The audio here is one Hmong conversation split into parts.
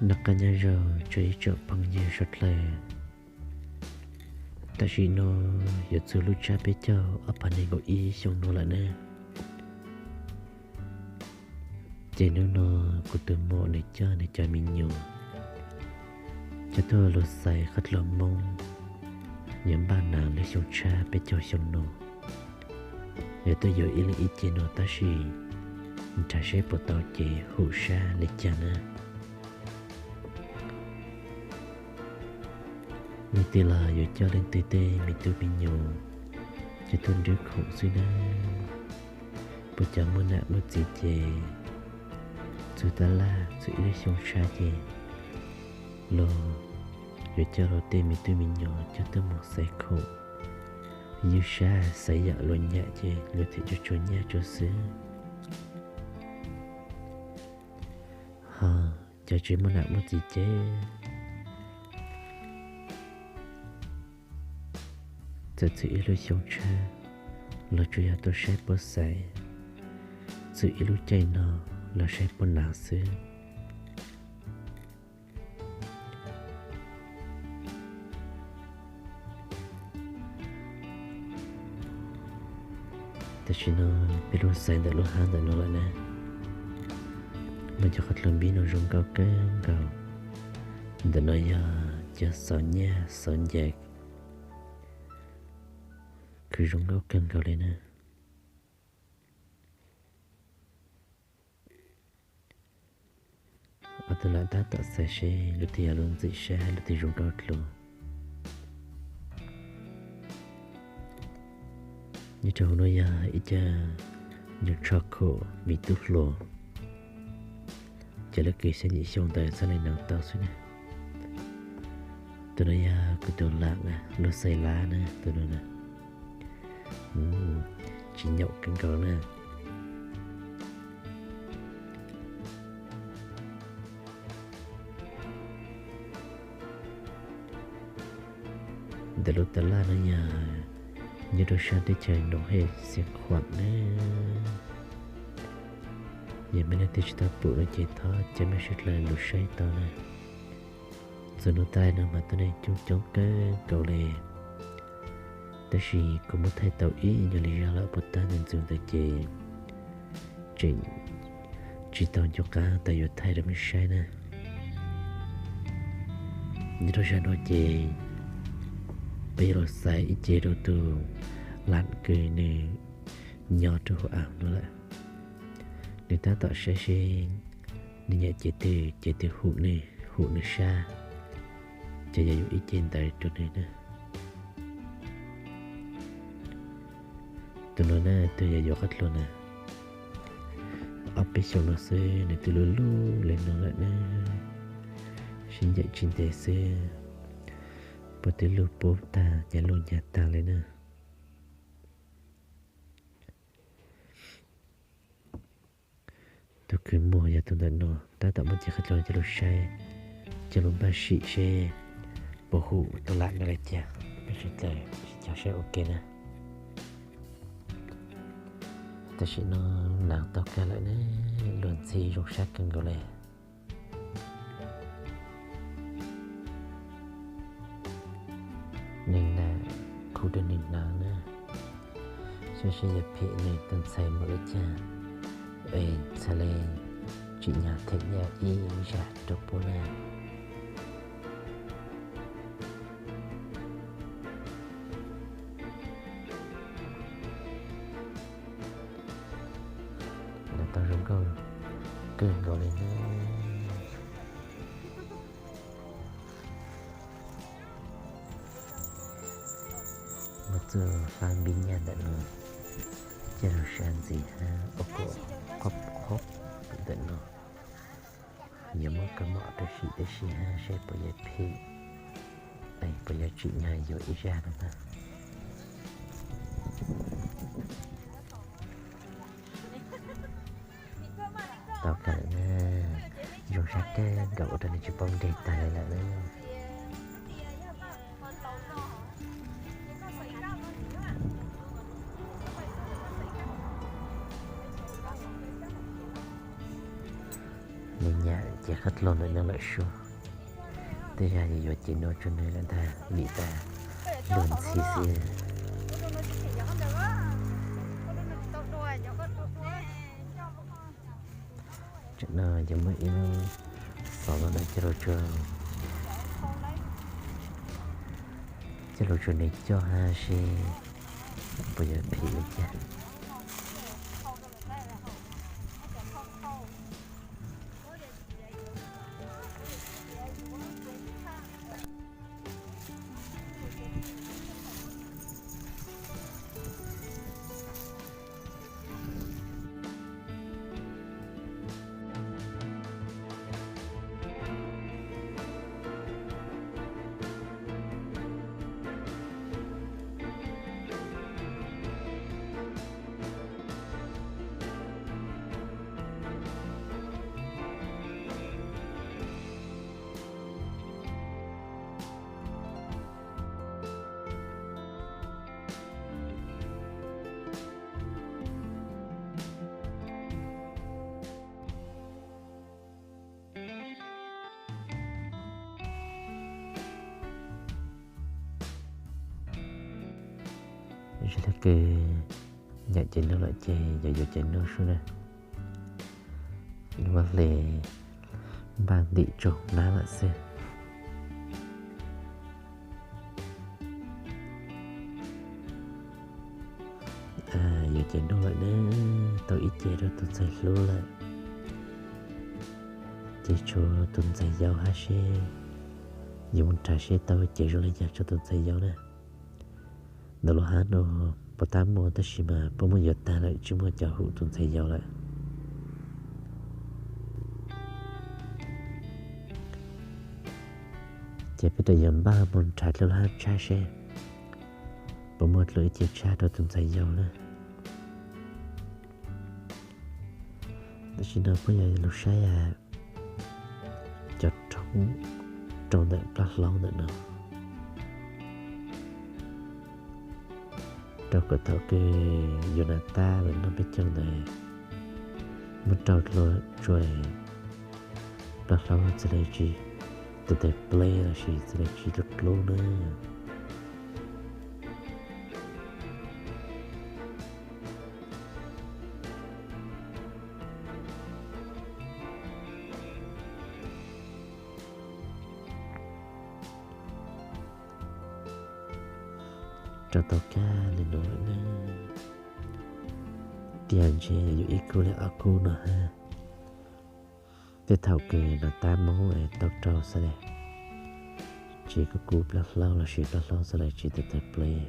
Noj qab nyob zoo tsoom phooj ywg suav dlawg. Tam sim no yuav txug lub tsab peb caug ob phav nees nkaum ib xyoo no lawm na. Ces hnub no kuv tus muam nws coj nws cov me nyuam coj tuaj lug xaiv qhov dlua Moob yuav npaj hnav lub xyoo tshab peb caug xyoo no. Yuav tuaj yuav ib leeg ib ce no tab sis nrhav seb puas tau ces hum sab li cas na. Leej twg los yuav coj leej twg tej me tub me nyuam coj tuaj nrhiav khoom xwb na. Puas cov muaj nam muaj txiv ces txug tab laj txug ib lub xyoo tshab ces los yuav coj luag tej me tub me nyuam coj tuaj mus xaiv khoom, ywg sab xaiv yam luag nyiam ces luag them tsuag tsuag nyiaj rau xwb. Ho cov tsis muaj nam muaj txiv ces txawm txug ib lub xyoo tshab los tsuas yog tuaj saib puab xaiv, txug ib lub caij no los saib puab hnav xwb. Tam sim no peb lug xaiv ntawm lub hab ntawm no lawm na. Muaj cov qhov dlua npib no zoo nkauj kawg nkaus. Ntawm no yog cov xauv nyaj xauv ncaim, khwv zoo nkauj kawg nkaus li na. Ob tug lam tab tom xaiv seb lub twg yog lub ntxim sab lub twg zoo nkauj dlua. Nyob rau hauv no yog ib co nyuam tsho khoom me tub hluas, ces lub kws xya yim xyoo ntawd txhaj le hnav tau xwb na. Tus no yog kuv tus lam na, lub xais lab na tus no na. Tsis nyaum kawg nkaus na. Ntawm lub tas laj no yog nyob rau sab teb chaws Noom Hej Xiav Khuam na. Yog mej leej twg tsis tau pum no ces thov caw mej sawv dlawg lug saib tau na. Txug nub tas no mas tuab neeg coob coob kawg nkaus li, tab sis kuv muab thaij tau ib nyuag li zog lawm puag ta ntawm ntxug ntawd ces tseem tsis tau nco qab tas yuav thaij rau mej saib na. Nyob rau zag no ces peb yuav los xaiv ib ce rau tus lam kws nws nyob rau hauv av no lawm. Nws tab tom saib seb nws nyiam cev twg, cev twg hum nws, hum nws sab, ces yog yuav ib ce ntawd rau nws na. Tus no na, tus yog yuav qhov dlua na, ob peb xyoos no xwb nws twb luj luj li no lawm na. Sib ncaim tsis ntev xwb, puab twb luj pub tag ces luj nyag tag li na. Tus kws muag yog tus ntawm no, tab tom muab cev qhov dlua coj lug saib, coj lug npaj sim seb puas hum tus lam no li cas, peb sawv dlawg sib cog saib ua ke na. Tam sim no hnav tau kawg lawm ne, luag ntxhi zoo sab kawg nkaus li. Nws na, khu rau nws hnav na, saib seb yuav phem nws tus ntxhais mus li cas, es txhad le tsim nyog them nyiaj ib zag rau puab na. Hnav tau zoo nkauj kawg nkaus li na. Muab txuj fab npib nyaj ntawm no coj lug sab ntxiv hab ua kom qhuab qhuab ntawm no. Yuav muab kab mom rau sim deb si hab saib puas yuav phem, puas yuav tsim nyog yuav ib zag no na. Tau kawg na, zoo sab kawg nkaus ua rau nws tsis paub nres tag li lawm na. Nws nyam Qab dlua ntawm no lawm sub, tej zag yuav cev noj tso nws lawm ntag vim tas luag ntxhi xwb. Tam no yuav muaj ib lub xov no coj los tso, coj los tso nws coj hab seb puas yuav phim li cas. Zoo le kws nyam cev noj lawm ces yog yuav cev noj sub na. Muab hle npaj ntim tsoom nab lawm xwb. Yuav cev noj lawm na, tau ib ce rau tus ntxhais hlub lawm. Ces tshuav tus ntxhais yau hab seb yuav mus nrhav seb tau cev zoo le caag rau tus ntxhais yau na. Ntawm lub hab no puas tab muaj tab sis mas puab muab yuav tag lawm tsis muaj cov hum tus ntxhais yau lawm. Ces peb rov yuav npaj mus nrhav dlua lub hab tshab seb puas muaj dlua ib ce tshab rau tus ntxhais yau na. Tam sim no puab yuav lug saib cov roob rau ntawm plab hlaub ntawm no, rau kom thaum kws yuav nas tab los noj peb caug ntawd muab rau dlua tsua plab hlaub txhad le tsis tawg tawg pleb lossis txhad le tsis dlub dlub na. Rau tau kag li no lawm na, tiag ntshe yuav ib kub le ob kub no hab. Tej thaum kws nas tab mob es tau rau xwb le, tsis kub kub plab hlaub lossis plab hlaub xwb le tsis tawg tawg pleb.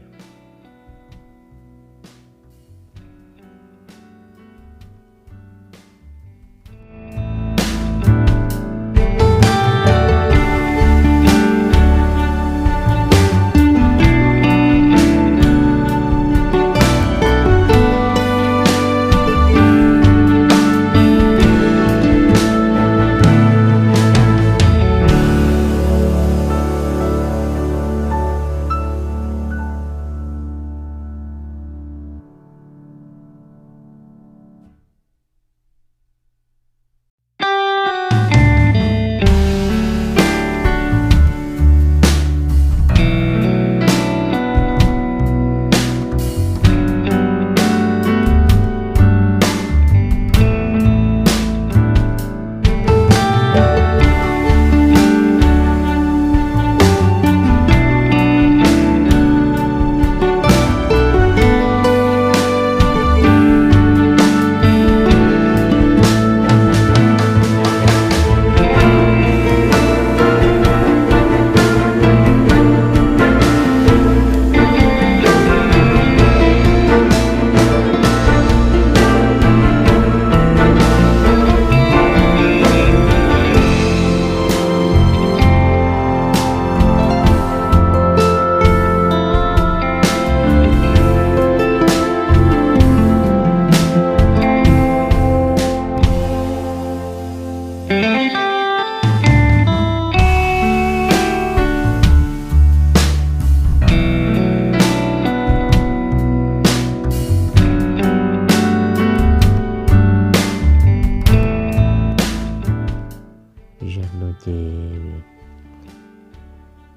Yog no ces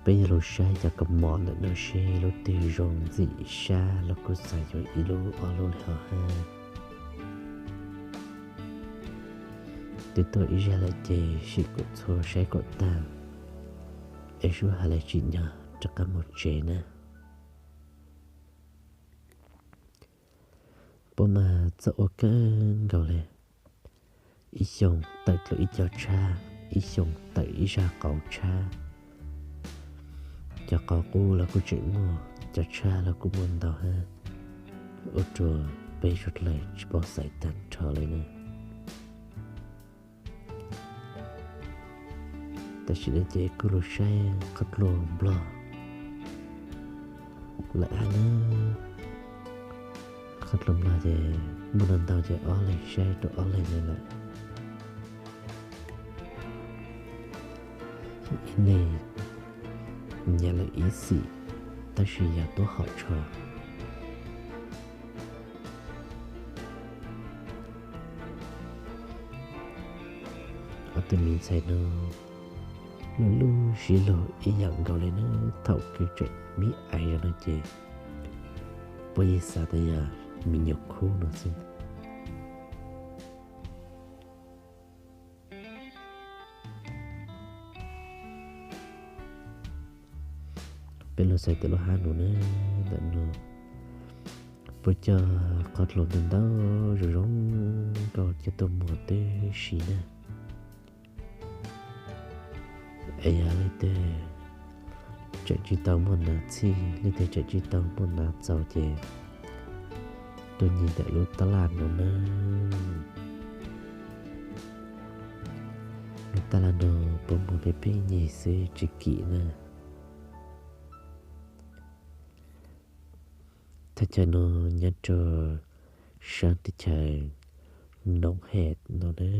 peb yuav los saib cov kaus mom ntawm no seb lub twg zoo ntxim sab los kuj xav yuav ib lub ob lub li hos hab. Twb tuaj ib zag lawm ces sim kom txhua saib kom tag es sub has le tsim nyog rov qab mus tsev na. Puab mas txawj ua kawg nkaus le, ib xyoos tawm dlua ib co tshab, ib xyoos tawm ib zag qauv tshab. Cov qauv qub los kuj tseem muaj, cov tshab los kuj muaj ntau hab, ua rua peb suav dlawg tsis paub xaiv tag nrho le na. Tam sim no ces kuj los saib qhov dlua nplog lawm hab na. Qhov dlua nplog ces muaj ntau ntau ces ob leeg saib rau ob leeg le lawm. Ib leeg nyav lawm ib xim, tab sis yog tuab hom tsho. Ob tug me ntxhais no lub lub siab lug ib yam nkaus le na, thaum kws tseem me ais zog no ces puab yeej xav tas yog me nyuam khub no xwb. Peb los xaiv tau lub hab nuav na, ntawm no puab coj qhov dlua ntau ntau zoo zoo nkauj coj tuaj muag tib si na. Es yog leej twg tseem tsis tau muaj nas txhij, leej twg tseem tsis tau muaj nas txaus ces tuaj nyiag ntawm lub tab laj no na. Lub tab laj no puab muag peb peb nyuag xwb tsis kim na. Thaj chaw no nyob rau sab teb chaws Noov Hem no na.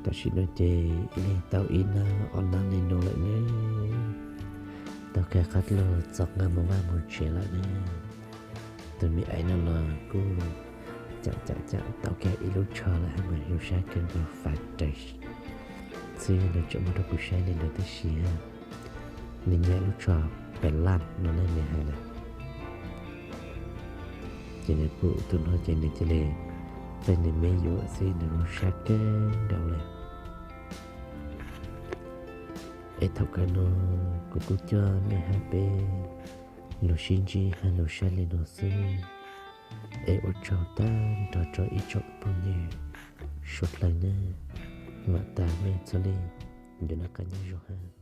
Tam sim no ces ib leeg tau ib nab ob nab li no lawm ne. Tau kiag qab lug txog nqaj mus vaj mus tsev lawm ne. Tus me aiv no los kuj cam cam cam tau kiag ib lub tsho lawm hab mas zoo sab kawg nkaus, fab rawv xwb nws tseem muab rau kuv saib li no tib si hab. Nws nyiam lub tsho pem laj no ne nws hais lawm. Ces nws pum tus no ces nws cia li txawj nws me yuav xwb, nws zoo sab kawg nkaus lawm. Es thaum kawg no kuv kuj coj mej hab peb lug sib ntsib hab lug saib li no xwb. Es ua tsaug tag nrho rau ib tsoom phooj ywg suav dlawg nawb. Vam tas mej txhua leej yuav noj qab nyob zoo hab.